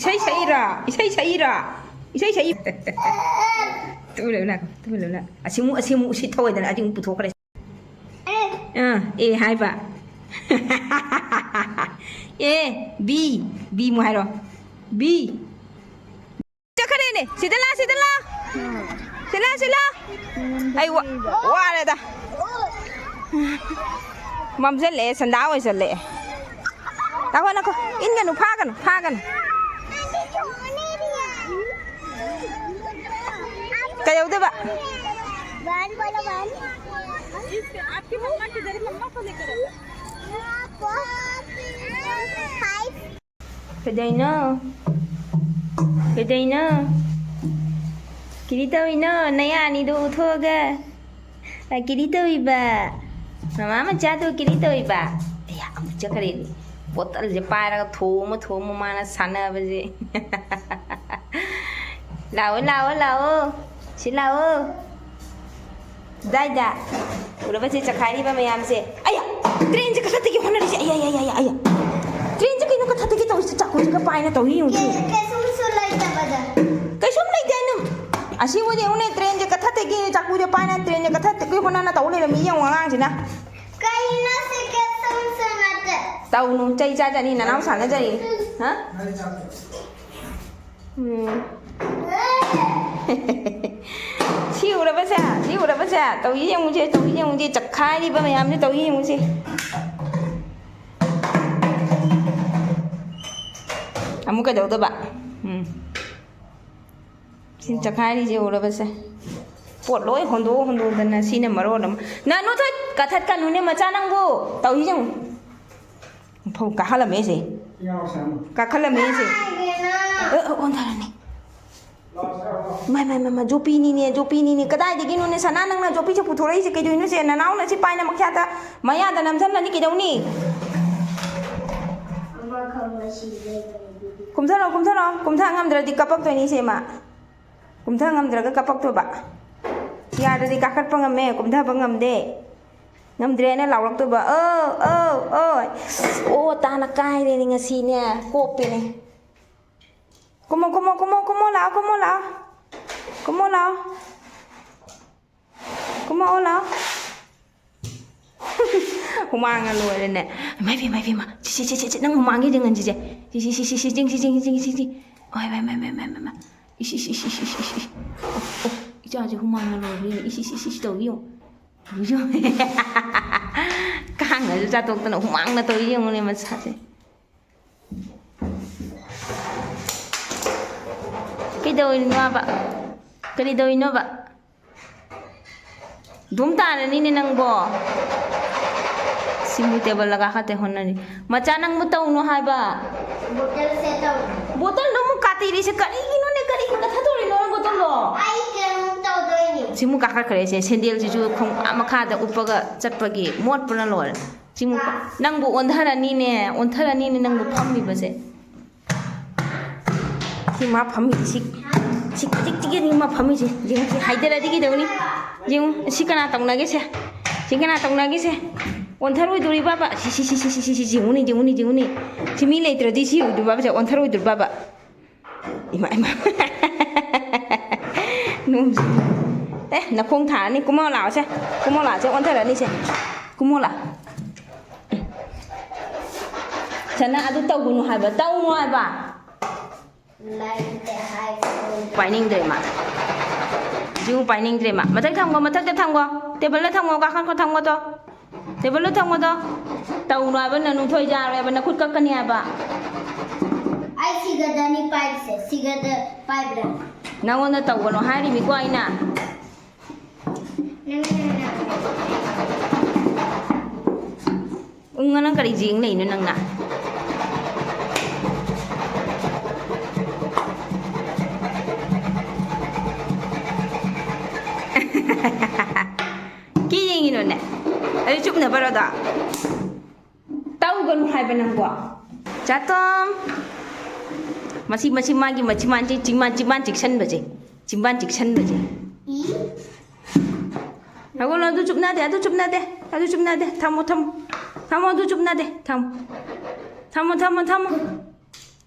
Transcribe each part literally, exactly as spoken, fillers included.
ꯏꯁꯩ ꯁꯛꯏꯔꯥ? ꯏꯁꯩ ꯁꯛꯏꯔꯥ? ꯏꯁꯩ ꯁꯛꯏ꯫ ꯇꯨꯃꯤꯟ ꯂꯩꯌꯨ ꯅꯪ, ꯇꯨꯃꯤꯟ ꯂꯩꯌꯨ ꯅꯪ꯫ ꯑꯁꯤꯃꯨꯛ, ꯑꯁꯤꯃꯨꯛ ꯎꯁꯤꯠ ꯊꯑꯣꯏꯗꯅ ꯑꯁꯤꯃꯨꯛ ꯄꯨꯊꯣꯛꯈ꯭ꯔꯦ꯫ ꯑꯥ, ꯑꯦ ꯍꯥꯏꯕ꯫ ꯑꯦ, ꯕꯤ, ꯕꯤ ꯑꯃꯨꯛ ꯍꯥꯏꯔꯣ꯫ ꯕꯤ꯫ ꯆꯠꯈ꯭ꯔꯦꯅꯦ꯫ ꯁꯤꯗ ꯂꯥ, ꯁꯤꯗ ꯂꯥ꯫ ꯁꯤꯂꯥ, ꯁꯤꯂꯥ꯫ ꯑꯩ ꯋꯥ-, ꯋꯥꯔꯦꯗ꯫ ꯃꯝꯁꯤꯜꯂꯛꯑꯦ, ꯁꯟꯗꯥ ꯑꯣꯏꯁꯜꯂꯛꯑꯦ꯫ ꯉꯥꯏꯈꯣ, ꯉꯥꯏꯈꯣ꯫ ꯏꯟꯒꯅꯨ, ꯐꯥꯒꯅꯨ, ꯐꯥꯒꯅꯨ꯫ ꯀꯩꯗꯧꯗꯣꯏꯕ? ꯀꯩꯗꯧꯏꯅꯣ? ꯀꯩꯗꯧꯏꯅꯣ? ꯀꯤꯔꯤ ꯇꯧꯏꯅꯣ? ꯅꯌꯥ ꯑꯅꯤꯗꯣ ꯎꯊꯣꯛꯑꯒ꯫ ꯑ, ꯀꯤꯔꯤ ꯇꯧꯏꯕ? ꯃꯃꯥ ꯃꯆꯥꯗꯣ ꯀꯤꯔꯤ ꯇꯧꯏꯕ? ꯑꯌꯥ, ꯑꯃꯨꯛ ꯆꯠꯈ꯭ꯔꯦꯅꯦ꯫ ꯕꯣꯇꯜꯁꯦ ꯄꯥꯏꯔꯒ ꯊꯣꯝꯃ ꯊꯣꯝꯃ ꯃꯥꯅ ꯁꯥꯟꯅꯕꯁꯦ꯫ ꯂꯥꯛꯑꯣ, ꯂꯥꯛꯑꯣ, ꯂꯥꯛꯑꯣ꯫ ꯁꯤ ꯂꯥꯛꯑꯣ꯫ ꯑꯗꯥꯏꯗ ꯎꯔꯕꯁꯦ ꯆꯈꯥꯏꯔꯤꯕ ꯃꯌꯥꯝꯁꯦ꯫ ꯑꯌꯥ! ꯇ꯭ꯔꯦꯟꯁꯦ ꯀꯊꯠꯇꯒꯤ ꯍꯣꯠꯅꯔꯤꯁꯦ꯫ ꯑꯌꯥ, ꯑꯌꯥ, ꯑꯌꯥ, ꯑꯌꯥ, ꯑꯌꯥ! ꯇ꯭ꯔꯦꯟꯁꯦ ꯀꯩꯅꯣ ꯀꯊꯠꯇꯒꯤ ꯇꯧꯔꯤꯁꯦ? ꯆꯥꯛꯀꯨꯁꯤꯒ ꯄꯥꯏꯅ ꯇꯧꯔꯤ ꯌꯦꯡꯉꯨꯁꯦ꯫ ꯀꯩ-, ꯀꯩꯁꯨꯝꯁꯨ ꯂꯩꯇꯕꯗ꯫ ꯀꯩꯁꯨꯝ ꯂꯩꯇꯦ ꯍꯥꯏꯅ꯫ ꯑꯁꯤꯕꯨꯗꯤ ꯌꯦꯡꯉꯨꯅꯦ, ꯇ꯭ꯔꯦꯟꯁꯦ ꯀꯊꯠꯇꯒꯤ ꯆꯥꯛꯀꯨꯁꯦ ꯄꯥꯏꯅ ꯇ꯭ꯔꯦꯟꯁꯦ ꯀꯊꯠꯇꯒꯤ ꯍꯣꯠꯅꯅ ꯇꯧ ꯂꯩꯔꯝꯃꯤ ꯌꯦꯡꯉꯨ ꯑꯉꯥꯡꯁꯤꯅ꯫ ꯀꯩꯅꯣ ꯁꯤ ꯀꯩꯁꯨꯝꯁꯨ ꯅꯠꯇꯦ꯫ ꯇꯧꯅꯨ, ꯆꯩ ꯆꯥꯖꯅꯤ ꯅꯅꯥꯎ ꯁꯥꯟꯅꯖꯔꯤ꯫ ꯍꯥ? ꯎꯝ꯫ ꯁꯤ ꯎꯔꯕꯁꯦ, ꯁꯤ ꯎꯔꯕꯁꯦ, ꯇꯧꯔꯤ ꯌꯦꯡꯉꯨꯁꯦ, ꯇꯧꯔꯤ ꯌꯦꯡꯉꯨꯁꯦ, ꯆꯈꯥꯏꯔꯤꯕ ꯃꯌꯥꯝꯁꯦ ꯇꯧꯔꯤ ꯌꯦꯡꯉꯨꯁꯦ꯫ ꯑꯃꯨꯛ ꯀꯩꯗꯧꯗꯕ? ꯎꯝ꯫ ꯁꯤ ꯆꯈꯥꯏꯔꯤꯁꯦ ꯎꯔꯕꯁꯦ꯫ ꯄꯣꯠ ꯂꯣꯏ ꯍꯣꯟꯗꯣꯛ ꯍꯣꯟꯗꯣꯛꯇꯅ ꯁꯤꯅ ꯃꯔꯣꯜ ꯑꯃ꯫ ꯅꯅꯨ ꯊꯣꯏ, ꯀꯊꯠꯀꯅꯨꯅꯦ ꯃꯆꯥ ꯅꯪꯕꯨ꯫ ꯇꯧꯔꯤ ꯌꯦꯡꯉꯨ꯫ ꯐꯧ ꯀꯥꯈꯠꯂꯝꯃꯦꯁꯦ꯫ ꯀꯥꯈꯠꯂꯝꯃꯦꯁꯦ꯫ ꯑ, ꯑ, ꯑꯣꯟꯊꯔꯅꯤ꯫ ꯃꯥꯏ, ꯃꯥꯏ, ꯃꯥꯏ, ꯃꯥꯏ, ꯖꯣꯄꯤꯅꯤꯅꯦ, ꯖꯣꯄꯤꯅꯤꯅꯦ꯫ ꯀꯗꯥꯏꯗꯒꯤꯅꯣꯅꯦ ꯁꯅꯥ, ꯅꯪꯅ ꯖꯣꯄꯤꯁꯦ ꯄꯨꯊꯣꯔꯛꯏꯁꯦ ꯀꯩꯗꯧꯅꯣꯁꯦ? ꯅꯅꯥꯎꯅ ꯁꯤ ꯄꯥꯏꯅ ꯃꯈꯥꯗ ꯃꯌꯥꯗ ꯅꯝꯁꯤꯜꯂꯗꯤ ꯀꯩꯗꯧꯅꯤ? ꯀꯨꯝꯊꯔꯣ, ꯀꯨꯝꯊꯔꯣ, ꯀꯨꯝꯊ ꯉꯝꯗ꯭ꯔꯗꯤ ꯀꯞꯄꯛꯇꯣꯏꯅꯤ ꯁꯦ ꯃꯥ꯫ ꯀꯨꯝꯊ ꯉꯝꯗ꯭ꯔꯒ ꯀꯞꯄꯛꯇꯣꯏꯕ꯫ ꯌꯥꯗ꯭ꯔꯗꯤ ꯀꯥꯈꯠꯄ ꯉꯝꯃꯦ, ꯀꯨꯝꯊꯕ ꯉꯝꯗꯦ꯫ ꯉꯝꯗ꯭ꯔꯦꯅ ꯂꯥꯎꯔꯛꯇꯣꯏꯕ꯫ "ꯑꯧ, ꯑꯧ, ꯑꯣꯏ꯫ ꯑꯣ, ꯇꯥꯅ ꯀꯥꯏꯔꯦꯅꯦ ꯉꯁꯤꯅꯦ꯫ ꯀꯣꯞꯄꯦꯅꯦ꯫ ꯀꯨꯝꯃꯣ, ꯀꯨꯝꯃꯣ, ꯀꯨꯝꯃꯣ, ꯀꯨꯝꯃꯣ, ꯂꯥꯛꯑꯣ, ꯀꯨꯝꯃꯣ, ꯂꯥꯛꯑꯣ꯫ ꯀꯨꯝꯃꯣ, ꯂꯥꯛꯑꯣ꯫ ꯀꯨꯝꯃꯛꯑꯣ, ꯂꯥꯛꯑꯣ꯫ ꯍꯨꯃꯥꯡꯅ ꯂꯣꯏꯔꯦꯅꯦ꯫ ꯏꯃꯥ ꯏꯕꯦꯝꯃ, ꯏꯃꯥ ꯏꯕꯦꯝꯃ꯫ ꯁꯤ, ꯁꯤ, ꯁꯤ, ꯁꯤ, ꯁꯤ, ꯅꯪ ꯍꯨꯃꯥꯡꯁꯦ ꯌꯦꯡꯍꯟꯁꯤꯁꯦ꯫ ꯁꯤ, ꯁꯤ, ꯁꯤ, ꯁꯤ, ꯁꯤ, ꯆꯤꯡꯁꯤ, ꯆꯤꯡꯁꯤ, ꯆꯤꯡꯁꯤ, ꯆꯤꯡꯁꯤ꯫ ꯑꯣ, ꯏꯃꯥ ꯏꯃꯥ ꯏꯃꯥ ꯏꯃꯥ ꯏꯃꯥ꯫ ꯏꯁ, ꯏꯁ, ꯏꯁ, ꯏꯁ, ꯏꯁ, ꯏꯁ꯫ ꯑꯣ, ꯑꯣ, ꯏꯆꯥꯁꯦ ꯍꯨꯃꯥꯡꯅ ꯂꯣꯏꯔꯦ꯫ ꯏꯁ, ꯏꯁ, ꯏꯁ, ꯏꯁ ꯇꯧꯔꯤ ꯌꯦꯡꯉꯨ꯫ ꯇꯧꯔꯤ ꯌꯦꯡꯉꯨ꯫ ꯀꯥꯡꯅꯁꯨ ꯆꯥꯊꯣꯛꯇꯅ ꯍꯨꯃꯥꯡꯅ ꯇꯧꯔꯤ ꯌꯦꯡꯉꯨꯅꯦ ꯃꯁꯥꯁꯦ꯫ ꯀꯩꯗꯧꯔꯤꯅꯣꯕ? ꯀꯔꯤ ꯇꯧꯔꯤꯅꯣꯕ? ꯑꯗꯨꯝ ꯇꯥꯔꯅꯤꯅꯦ ꯅꯪꯕꯣ꯫ ꯁꯤꯕꯨ ꯇꯦꯕꯜꯗ ꯀꯥꯈꯠꯇꯦ ꯍꯣꯠꯅꯔꯤ꯫ ꯃꯆꯥ, ꯅꯪꯕꯨ ꯇꯧꯅꯨ ꯍꯥꯏꯕ꯫ ꯕꯣꯇꯜꯁꯦ ꯇꯧ꯫ ꯕꯣꯇꯜꯗꯣ ꯑꯃꯨꯛ ꯀꯥꯇꯤꯔꯤꯁꯦ ꯀꯔꯤꯒꯤꯅꯣꯅꯦ? ꯀꯔꯤꯒꯤ ꯀꯊꯗꯧꯔꯤꯅꯣ ꯕꯣꯇꯜꯗꯣ? ꯑꯩ ꯀꯩꯅꯣꯝ ꯇꯧꯗꯣꯏꯅꯦ꯫ ꯁꯤꯃꯨꯛ ꯀꯥꯈꯠꯈ꯭ꯔꯦꯁꯦ, ꯁꯦꯟꯗꯦꯜꯁꯤꯁꯨ ꯈꯣꯡ ꯑꯥ ꯃꯈꯥꯗ ꯎꯞꯄꯒ ꯆꯠꯄꯒꯤ ꯃꯣꯠꯄꯅ ꯂꯣꯏꯔꯦ꯫ ꯁꯤꯃꯨꯛ ꯀꯥ- ꯅꯪꯕꯨ ꯑꯣꯟꯊꯔꯅꯤꯅꯦ, ꯑꯣꯟꯊꯔꯅꯤꯅꯦ ꯅꯪꯕꯨ ꯐꯝꯃꯤꯕꯁꯦ꯫ ꯁꯤ ꯃꯥ ꯐꯝꯃꯤꯁꯤ, ꯁꯤ, ꯁꯤ ꯈꯖꯤꯛ ꯈꯖꯤꯛꯅꯤ ꯃꯥ ꯐꯝꯃꯤꯁꯤ꯫ ꯌꯦꯡꯉꯨ, ꯁꯤ ꯍꯥꯏꯗꯔꯗꯤ ꯀꯩꯗꯧꯅꯤ? ꯌꯦꯡꯉꯨ, ꯁꯤ ꯀꯅꯥ ꯇꯧꯅꯒꯦꯁꯦ? ꯁꯤ ꯀꯅꯥ ꯇꯧꯅꯒꯦꯁꯦ? ꯑꯣꯟꯊꯔꯣꯏꯗꯣꯔꯤꯕꯕ? ꯁꯤ, ꯁꯤ, ꯁꯤ, ꯁꯤ, ꯁꯤ, ꯁꯤ, ꯌꯦꯡꯉꯨꯅꯤ, ꯌꯦꯡꯉꯨꯅꯤ, ꯌꯦꯡꯉꯨꯅꯤ꯫ ꯁꯤ ꯃꯤ ꯂꯩꯇ꯭ꯔꯗꯤ ꯁꯤ ꯑꯣꯏꯗꯣꯏꯕꯕꯁꯦ, ꯑꯣꯟꯊꯔꯣꯏꯗꯣꯔꯤꯕꯕ? ꯏꯃꯥ, ꯏꯃꯥ꯫ ꯅꯣꯡꯁꯤ꯫ ꯑꯦ, ꯅꯈꯣꯡ ꯊꯥꯔꯅꯤ꯫ ꯀꯨꯝꯃꯣ ꯂꯥꯛꯑꯣꯁꯦ꯫ ꯀꯨꯝꯃꯣ ꯂꯥꯛꯑꯣꯁꯦ, ꯑꯣꯟꯊꯔꯅꯤꯁꯦ꯫ ꯀꯨꯝꯃꯣ ꯂꯥ꯫ ꯁꯅꯥ, ꯑꯗꯨ ꯇꯧꯒꯅꯨ ꯍꯥꯏꯕ, ꯇꯧꯅꯨ ꯍꯥꯏꯕ꯫ ꯂꯩꯇꯦ ꯍꯥꯏꯕ꯫ ꯄꯥꯏꯅꯤꯡꯗ꯭ꯔꯦ ꯃꯥ꯫ ꯖꯤꯡꯎ ꯄꯥꯏꯅꯤꯡꯗ꯭ꯔꯦ ꯃꯥ꯫ ꯃꯊꯛ ꯊꯝꯈꯣ, ꯃꯊꯛꯇ ꯊꯝꯈꯣ꯫ ꯇꯦꯕꯜꯗ ꯊꯝꯈꯣ, ꯀꯥꯈꯠꯈꯣ, ꯊꯝꯈꯣ ꯇꯣ꯫ ꯇꯦꯕꯜꯗ ꯊꯝꯈꯣ ꯇꯣ꯫ ꯇꯧꯅꯨ ꯍꯥꯏꯕ, ꯅꯅꯨꯡꯊꯣꯏ ꯌꯥꯔꯣꯏ ꯍꯥꯏꯕ, ꯅꯈꯨꯠ ꯀꯛꯀꯅꯤ ꯍꯥꯏꯕ꯫ ꯑꯩ ꯁꯤꯒꯗꯅꯤ ꯄꯥꯏꯔꯤꯁꯦ, ꯁꯤꯒꯗ ꯄꯥꯏꯕ꯭ꯔꯥ? ꯅꯪꯉꯣꯟꯗ ꯇꯧꯒꯅꯨ ꯍꯥꯏꯔꯤꯃꯤꯀꯣ ꯑꯩꯅ꯫ ꯎꯪꯉ ꯅꯪ ꯀꯔꯤ ꯌꯦꯡ ꯂꯩꯅꯣ ꯅꯪꯅ? ꯀꯤ ꯌꯦꯡꯉꯤꯅꯣꯅꯦ? ꯑꯗꯨ ꯆꯨꯞꯅꯕꯔꯣꯗꯣ? ꯇꯧꯒꯅꯨ ꯍꯥꯏꯕ ꯅꯪꯕꯣ꯫ ꯆꯥꯇꯣꯝ꯫ ꯃꯁꯤ, ꯃꯁꯤ ꯃꯥꯒꯤ ꯃꯆꯤꯟꯕꯥꯟꯁꯤ, ꯆꯤꯡꯕꯥꯟ, ꯆꯤꯡꯕꯥꯟ ꯆꯤꯛꯁꯟꯕꯁꯦ꯫ ꯆꯤꯡꯕꯥꯟ ꯆꯤꯛꯁꯟꯕꯁꯦ꯫ ꯍꯧꯒꯠꯂꯣ, ꯑꯗꯨ ꯆꯨꯞꯅꯗꯦ, ꯑꯗꯨ ꯆꯨꯞꯅꯗꯦ, ꯑꯗꯨ ꯆꯨꯞꯅꯗꯦ꯫ ꯊꯝꯃꯣ, ꯊꯝꯃꯣ꯫ ꯊꯝꯃꯣ, ꯑꯗꯨ ꯆꯨꯞꯅꯗꯦ꯫ ꯊꯝꯃꯣ꯫ ꯊꯝꯃꯣ, ꯊꯝꯃꯣ, ꯊꯝꯃꯣ꯫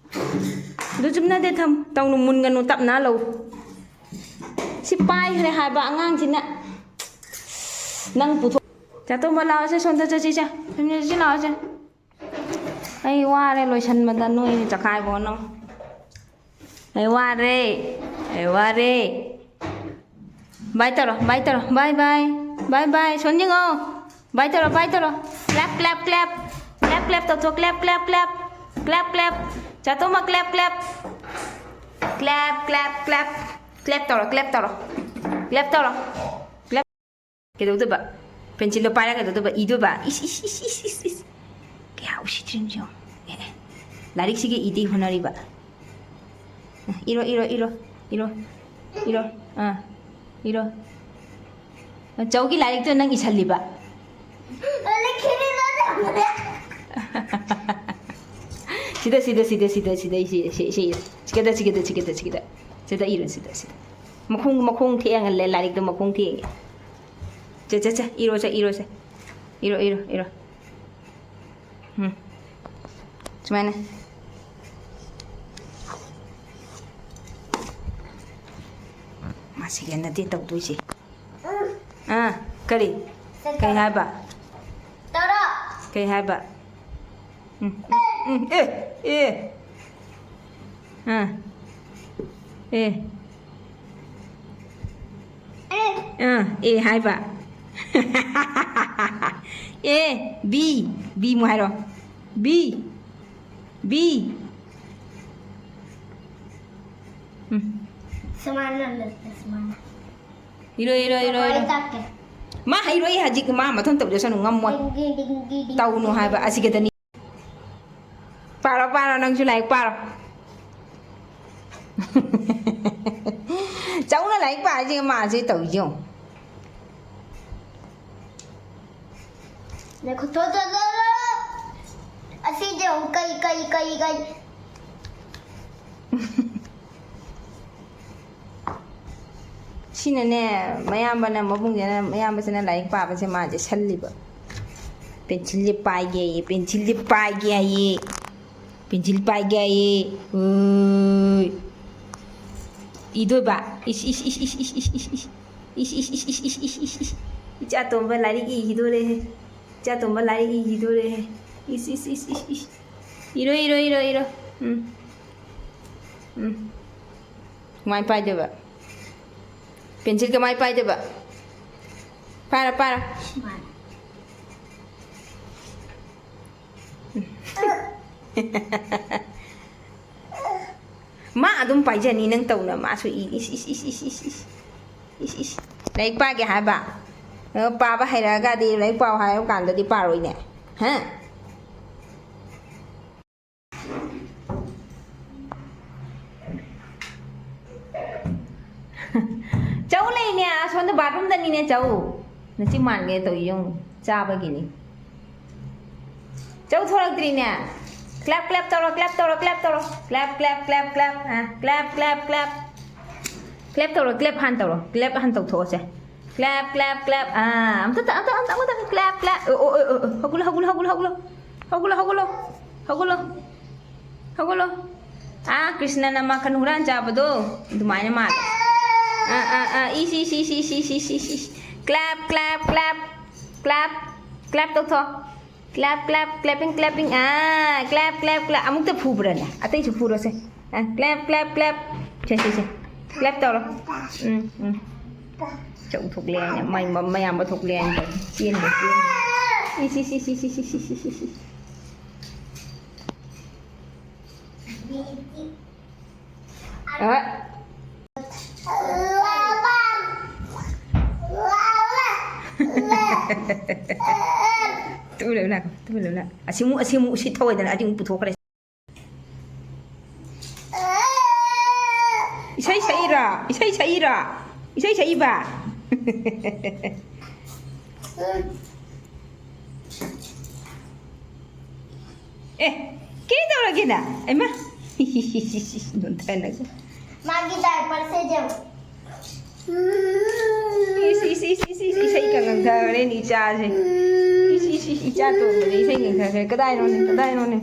ꯑꯗꯨ ꯆꯨꯝꯅꯗꯦ, ꯊꯝ꯫ ꯇꯧꯅꯨ, ꯃꯨꯟꯒꯅꯨ, ꯇꯞꯅ ꯂꯧ꯫ ꯁꯤ ꯄꯥꯏꯈ꯭ꯔꯦ ꯍꯥꯏꯕ ꯑꯉꯥꯡꯁꯤꯅ꯫ ꯅꯪ ꯄꯨꯊꯣꯛ꯫ ꯆꯥꯇꯣꯝꯕ, ꯂꯥꯛꯑꯣꯁꯦ, ꯁꯣꯝꯗ ꯆꯠꯁꯤꯁꯦ꯫ ꯁꯣꯝꯗ ꯆꯠꯁꯤ, ꯂꯥꯛꯑꯣꯁꯦ꯫ ꯑꯩ ꯋꯥꯔꯦ ꯂꯣꯏꯁꯟꯕꯗ, ꯅꯣꯏꯅ ꯆꯈꯥꯏꯕ ꯍꯣꯠꯅꯧ꯫ ꯑꯩ ꯋꯥꯔꯦ꯫ ꯑꯩ ꯋꯥꯔꯦ꯫ ꯕꯥꯏ ꯇꯧꯔꯣ, ꯕꯥꯏ ꯇꯧꯔꯣ꯫ ꯕꯥꯏ, ꯕꯥꯏ꯫ ꯕꯥꯏ, ꯕꯥꯏ꯫ ꯁꯣꯝ ꯌꯦꯡꯉꯣ꯫ ꯕꯥꯏ ꯇꯧꯔꯣ, ꯕꯥꯏ ꯇꯧꯔꯣ꯫ Clap, clap, clap꯫ Clap, clap ꯇꯧꯊꯣꯛ꯫ Clap, clap, clap꯫ Clap, clap꯫ ꯆꯥꯇꯣꯝꯕ, clap, clap꯫ Clap, clap, clap꯫ Clap ꯇꯧꯔꯣ, clap ꯇꯧꯔꯣ꯫ Clap ꯇꯧꯔꯣ꯫ Clap꯫ ꯀꯩꯗꯧꯗꯣꯏꯕ? Pencilꯗꯣ ꯄꯥꯏꯔꯒ ꯀꯩꯗꯧꯗꯣꯏꯕ? ꯏꯗꯣꯏꯕ? ꯏꯁ, ꯏꯁ, ꯏꯁ, ꯏꯁ, ꯏꯁ, ꯏꯁ꯫ ꯀꯌꯥ ꯎꯁꯤꯠꯇ꯭ꯔꯤꯅꯣ ꯌꯦꯡꯉꯣ꯫ ꯑꯦ, ꯑꯦ꯫ ꯂꯥꯏꯔꯤꯛꯁꯤꯒ ꯏꯗꯦ ꯍꯣꯠꯅꯔꯤꯕ꯫ ꯏꯔꯣ, ꯏꯔꯣ, ꯏꯔꯣ, ꯏꯔꯣ, ꯏꯔꯣ꯫ ꯑꯥ, ꯏꯔꯣ꯫ ꯆꯧꯒꯤ ꯂꯥꯏꯔꯤꯛꯇꯣ ꯅꯪ ꯏꯁꯜꯂꯤꯕ? ꯁꯤꯗ, ꯁꯤꯗ, ꯁꯤꯗ, ꯁꯤꯗ, ꯁꯤꯗ, ꯁꯤ, ꯁꯤ, ꯁꯤ, ꯁꯤꯒꯗ, ꯁꯤꯒꯗ, ꯁꯤꯒꯗ, ꯁꯤꯒꯗ꯫ ꯁꯤꯗ ꯏꯔꯣ, ꯁꯤꯗ, ꯁꯤꯗ꯫ ꯃꯈꯣꯡ, ꯃꯈꯣꯡ ꯊꯦꯡꯍꯜꯂꯦ, ꯂꯥꯏꯔꯤꯛꯇꯣ ꯃꯈꯣꯡ ꯊꯦꯡꯉꯦ꯫ ꯆꯦ, ꯆꯦ, ꯆꯦ, ꯏꯔꯣ, ꯆꯦ, ꯏꯔꯣ, ꯆꯦ꯫ ꯏꯔꯣ, ꯏꯔꯣ, ꯏꯔꯣ꯫ ꯎꯝ꯫ ꯁꯨꯃꯥꯏꯅ꯫ ꯃꯥ ꯁꯤꯒ ꯅꯠꯇꯦ ꯇꯧꯗꯣꯏꯁꯦ꯫ ꯑꯥ, ꯀꯔꯤ? ꯀꯩ ꯍꯥꯏꯕ? ꯇꯧꯔꯣ꯫ ꯀꯩ ꯍꯥꯏꯕ? ꯎꯝ, ꯎꯝ, ꯎꯝ, ꯑꯦ, ꯑꯦ꯫ ꯑꯥ꯫ ꯑꯦ꯫ ꯑꯦ꯫ ꯑꯥ, ꯑꯦ ꯍꯥꯏꯕ꯫ ꯑꯦ, ꯕꯤ, ꯕꯤ ꯑꯃꯨꯛ ꯍꯥꯏꯔꯣ꯫ B, B. ꯎꯝ꯫ ꯁꯨꯃꯥꯏꯅ ꯂꯩ, ꯁꯨꯃꯥꯏꯅ꯫ ꯏꯔꯣ, ꯏꯔꯣ, ꯏꯔꯣ, ꯏꯔꯣ꯫ ꯍꯣꯏ, ꯇꯥꯛꯀꯦ꯫ ꯃꯥ ꯍꯩꯔꯣꯏ ꯍꯧꯖꯤꯛ, ꯃꯥ ꯃꯊꯟ ꯇꯧꯖꯁꯅꯨ, ꯉꯝꯃꯣꯏ꯫ ꯗꯤꯡ, ꯗꯤꯡ, ꯗꯤꯡ, ꯗꯤꯡ, ꯇꯧꯅꯨ ꯗꯤꯡ, ꯍꯥꯏꯕ, ꯗꯤꯡ꯫ ꯑꯁꯤꯒꯗꯅꯤ꯫ ꯄꯥꯔꯣ, ꯄꯥꯔꯣ, ꯅꯪꯁꯨ ꯂꯥꯏꯔꯤꯛ ꯄꯥꯔꯣ꯫ ꯆꯧꯅ ꯂꯥꯏꯔꯤꯛ ꯄꯥꯔꯤꯁꯦ ꯃꯥꯁꯦ ꯇꯧꯔꯤꯁꯦ ꯌꯦꯡꯉꯨ꯫ ꯉꯥꯏꯈꯣ, ꯊꯣ, ꯊꯣ, ꯊꯣ, ꯊꯣ꯫ ꯑꯁꯤꯗꯤ ꯑꯃꯨꯛ ꯀꯩ, ꯀꯩ, ꯀꯩ, ꯀꯩ? ꯁꯤꯅꯅꯦ, ꯃꯌꯥꯝꯕꯅ, ꯃꯕꯨꯡꯁꯤꯅ, ꯃꯌꯥꯝꯕꯁꯤꯅ ꯂꯥꯏꯔꯤꯛ ꯄꯥꯕꯁꯦ ꯃꯥꯁꯦ ꯁꯜꯂꯤꯕ꯫ Pencilꯁꯦ ꯄꯥꯏꯒꯦ ꯍꯥꯏꯌꯦ, pencilꯁꯦ ꯄꯥꯏꯒꯦ ꯍꯥꯏꯌꯦ꯫ ꯄꯦꯟꯁꯤꯜ ꯄꯥꯏꯒꯦ ꯍꯥꯏꯌꯦ꯫ ꯎꯏ꯫ ꯏꯗꯣꯏꯕ꯫ ꯏꯁ, ꯏꯁ, ꯏꯁ, ꯏꯁ꯫ ꯏꯁ, ꯏꯁ, ꯏꯁ꯫ ꯏꯆꯥ ꯇꯣꯝꯕ ꯂꯥꯏꯔꯤꯛ ꯏꯈꯤꯗꯣꯔꯦꯍꯦ꯫ ꯏꯆꯥ ꯇꯣꯝꯕ ꯂꯥꯏꯔꯤꯛ ꯏꯈꯤꯗꯣꯔꯦꯍꯦ꯫ ꯏꯁ, ꯏꯁ, ꯏꯁ, ꯏꯁ, ꯏꯁ꯫ ꯏꯔꯣ, ꯏꯔꯣ, ꯏꯔꯣ, ꯏꯔꯣ꯫ ꯎꯝ꯫ ꯎꯝ꯫ ꯀꯃꯥꯏ ꯄꯥꯏꯗꯣꯏꯕ? ꯄꯦꯟꯁꯤꯜ ꯀꯃꯥꯏ ꯄꯥꯏꯗꯣꯏꯕ? ꯄꯥꯏꯔꯣ, ꯄꯥꯏꯔꯣ꯫ ꯃꯥ ꯑꯗꯨꯝ ꯄꯥꯏꯖꯅꯤ ꯅꯪ ꯇꯧꯅ, ꯃꯥꯁꯨ ꯏ-, ꯏꯁ, ꯏꯁ, ꯏꯁ꯫ ꯂꯥꯏꯔꯤꯛ ꯄꯥꯒꯦ ꯍꯥꯏꯕ? ꯑ, ꯄꯥꯕ ꯍꯩꯔꯛꯑꯒꯗꯤ ꯂꯥꯏꯔꯤꯛ ꯄꯥꯎ ꯍꯥꯏꯕ ꯀꯥꯟꯗꯗꯤ ꯄꯥꯔꯣꯏꯅꯦ꯫ ꯍꯥ? ꯆꯧ ꯂꯩꯅꯦ, ꯑꯁꯣꯝꯗ ꯕꯥꯠꯔꯨꯝꯗꯅꯤꯅꯦ, ꯆꯧ꯫ ꯅꯆꯤꯟ ꯃꯥꯟꯒꯦ ꯇꯧꯏ, ꯌꯦꯡꯉꯨ, ꯆꯥꯕꯒꯤꯅꯤ꯫ ꯆꯧ ꯊꯣꯔꯛꯇ꯭ꯔꯤꯅꯦ꯫ Clap, clap ꯇꯧꯔꯣ, clap ꯇꯧꯔꯣ, clap ꯇꯧꯔꯣ꯫ Clap, clap, clap, clap꯫ ꯑ, clap, clap, clap꯫ Clap ꯇꯧꯔꯣ, clap ꯍꯥꯟꯅ ꯇꯧꯔꯣ꯫ Clap ꯍꯥꯟꯅ ꯇꯧꯊꯣꯛꯑꯁꯦ꯫ Clap, clap, clap꯫ ꯑꯥ, ꯑꯃꯨꯛꯇ, ꯑꯃꯨꯛꯇ, ꯑꯃꯨꯛꯇ, ꯑꯃꯨꯛꯇ, clap, clap꯫ ꯑꯣ, ꯑꯣ, ꯑꯣ, ꯑꯣ, ꯑꯣ꯫ ꯍꯧꯒꯠꯂꯣ, ꯍꯧꯒꯠꯂꯣ, ꯍꯧꯒꯠꯂꯣ, ꯍꯧꯒꯠꯂꯣ꯫ ꯍꯧꯒꯠꯂꯣ, ꯍꯧꯒꯠꯂꯣ꯫ ꯍꯧꯒꯠꯂꯣ꯫ ꯍꯧꯒꯠꯂꯣ꯫ ꯑꯥ, ꯀ꯭ꯔꯤꯁꯅꯅ ꯃꯈꯟ ꯍꯨꯔꯥꯟ ꯆꯥꯕꯗꯣ, ꯑꯗꯨꯃꯥꯏꯅ ꯃꯥꯜꯂꯦ꯫ ꯑꯥ, ꯑꯥ, ꯑꯥ, ꯏꯁ, ꯏꯁ, ꯏꯁ꯫ Clap, clap, clap, clap꯫ Clap ꯇꯧꯊꯣꯛ꯫ Clap, clap, clapping, clapping꯫ ꯑꯥ, clap, clap, clap꯫ ꯑꯃꯨꯛꯇ ꯐꯨꯕ꯭ꯔꯅꯦ? ꯑꯇꯩꯁꯨ ꯐꯨꯔꯣꯁꯦ꯫ ꯑꯥ, clap, clap, clap꯫ ꯁꯦ, ꯁꯦ, ꯁꯦ꯫ Clap ꯇꯧꯔꯣ꯫ ꯎꯝ, ꯎꯝ꯫ ꯆꯧ ꯊꯣꯛꯂꯦ ꯍꯥꯏꯅ, ꯃꯥꯏ ꯃ-, ꯃꯌꯥꯝꯕ ꯊꯣꯛꯂꯦ ꯍꯥꯏꯅ ꯆꯦꯟꯕ, ꯆꯦꯟꯕ꯫ ꯏꯁ, ꯏꯁ, ꯏꯁ꯫ ꯑ꯫ ꯇꯨꯃꯤꯟ ꯂꯩꯌꯨ, ꯂꯥꯛꯈꯣ, ꯇꯨꯃꯤꯟ ꯂꯩꯌꯨ, ꯂꯥꯛꯈꯣ꯫ ꯑꯁꯤ ꯑꯃꯨꯛ, ꯑꯁꯤ ꯑꯃꯨꯛ ꯎꯁꯤꯠ ꯊꯧꯑꯣꯏꯗꯅ ꯑꯁꯤ ꯑꯃꯨꯛ ꯄꯨꯊꯣꯛꯈ꯭ꯔꯦ꯫ ꯏꯁꯩ ꯁꯛꯏꯔꯣ? ꯏꯁꯩ ꯁꯛꯏꯔꯣ? ꯏꯁꯩ ꯁꯛꯏꯕ? ꯑꯦ, ꯀꯩꯗꯧꯔꯒꯦ ꯅꯪ? ꯑꯩꯃ꯫ ꯅꯣꯟꯊꯅꯒ꯫ ꯃꯥꯒꯤ diaperꯁꯦ ꯌꯦꯡꯉꯨ꯫ ꯏꯁ, ꯏꯁ, ꯏꯁ, ꯏꯁ, ꯏꯁ, ꯏꯁꯩꯒ ꯉꯪꯊꯈ꯭ꯔꯦꯅꯦ ꯏꯆꯥꯁꯦ꯫ ꯏꯁ, ꯏꯁ, ꯏꯁ, ꯏꯆꯥ ꯇꯣꯝꯕꯁꯦ ꯏꯁꯩ ꯉꯪꯊꯈ꯭ꯔꯦ꯫ ꯀꯗꯥꯏꯅꯣꯅꯦ, ꯀꯗꯥꯏꯅꯣꯅꯦ?